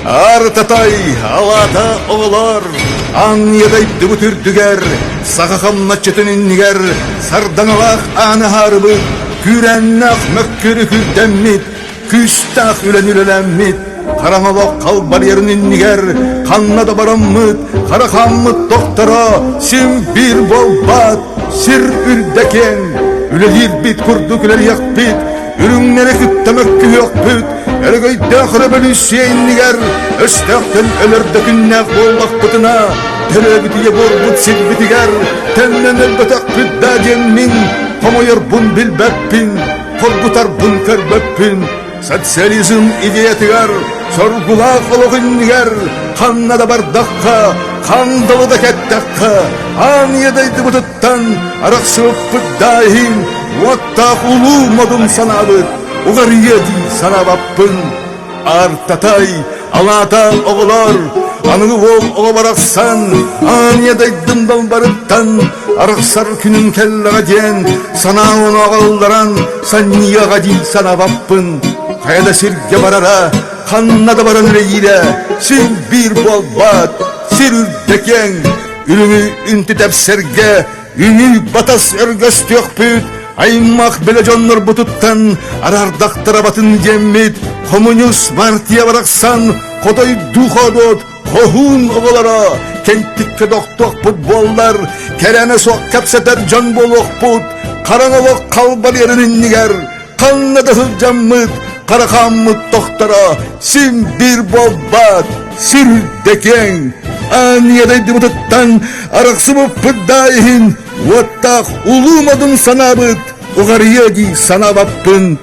Аар-татай, алаата оҕолор, аан дойдубут үрдүгэр, саха хамначчытын иннигэр сардаҥалаах ааны аһаарыбыт, күүрээннээх мөккүөрү күүрдэммит, күүстээх үлэни үлэлэммит, хараҥа олох халбарыйарын иннигэр ханна да бараммыт, хара хааммыт тохторо син биир буолбат, сир үрдэ киэҥ, үлэлиирбит курдук үлэлиэхпит, үрүҥнэри кытта мөккүһүөхпүт, өрөгөйдөөх өрөбөлүүссүйэ иннигэр өстөөхтөн өлөр да күннээх буоллахпытына, төрөөбүт ийэ буорбут сирбитигэр төннөн өлбөтөхпүт да диэммин хомойорбун билбэппин, хоргутарбын көрбөппүн. Социализм идеятыгар, соргулаах олох иннигэр ханна да бардахха, хандалы да кэттэххэ, аан ийэ дойдубутуттан арахсыбыппыт да иһин уоттаах улуу модун санаабыт уҕарыйыа дии санаабаппын. Артатай, алаата оҕолор, аныгы уол оҕо барахсан, аан ийэ дойдум далбарыттан арахсар күнүм кэллэҕэ диэн санаа оноҕо ылларан санньыйыаҕа дии санаабаппын. Хайа да сиргэ барара, ханна да баран үлэлиирэ син биир буолбат, сир үрдэ киэҥ, үрүҥү үнтү тэпсэргэ үҥүү батас өргөстүөхпүт, аймах бэлэ дьоннорбутуттан араардахтара батын диэммит, хомуньуус партия барахсан хотойдуу хоодуот хоһуун оҕолоро кэнтиккэ тохтуохпут буоллар, кэрээнэ суох кэпсэтэр дьон буолуохпут, хараҥа олох халбарыйарын иннигэр ханна да сылдьаммыт, хара хааммыт тохторо син биир буолбат, сир үрдэ киэҥ. Аан ийэ дойдубутуттан арахсыбыппыт да иһин уоттаах улуу модун санаабыт уҕарыйыа дии санаабаппын.